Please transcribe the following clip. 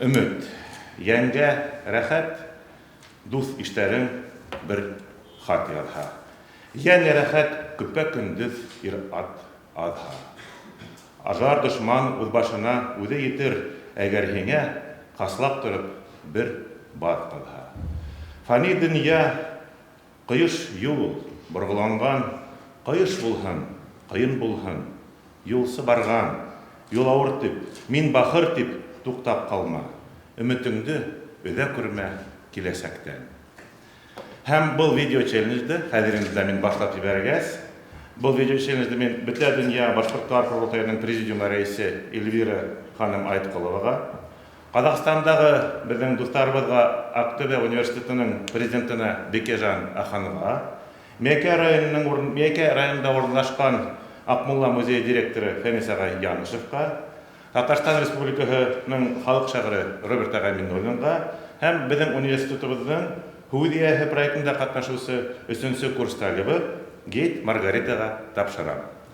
Өмөт. Йәнгә рәхәт, дуҫ-иштәрең бер хат яҙһа. Йән йәрәхәт көпә-көндөҙ ир-ат аҙһа. Ажар дошман үҙ башына үҙе етер, әгәр һиңә ҡаслап тороп бер баҙ ҡаҙһа. Фани дөнья Ҡыйыш юл, борғоланған Ҡыйыш булһын, ҡыйын булһын, Юлсы барған, юл ауыр дип, Мин бахыр дип туҡтап ҡалма, Өмөтөңдө өҙә күрмә киләсәктән. Һәм был видео челленджды хәҙер инде дә мин башлап ебәргәс, был видео челленджды мин бөтә дөнья башҡортлар ҡоролтайының президиумы рәисе Эльвира ханым Айтколоваға, Ҡаҙағстандағы беҙҙең дуҫтарыбыҙға Аҡтөбә университетының президентына Бекежан Аханға, Миәкә районының Миәкә районында урынлашҡан Аҡмулла музее директоры Фәнис ағай Янышевҡа, Татарстан Республикаһының халыҡ шағиры Роберт ағай Миннуллинға һәм беҙҙең университетыбыҙҙың Һүҙ эйәһе проектында ҡатнашыусы өсөнсө курс талибы Гейт Маргаритаға тапшырам.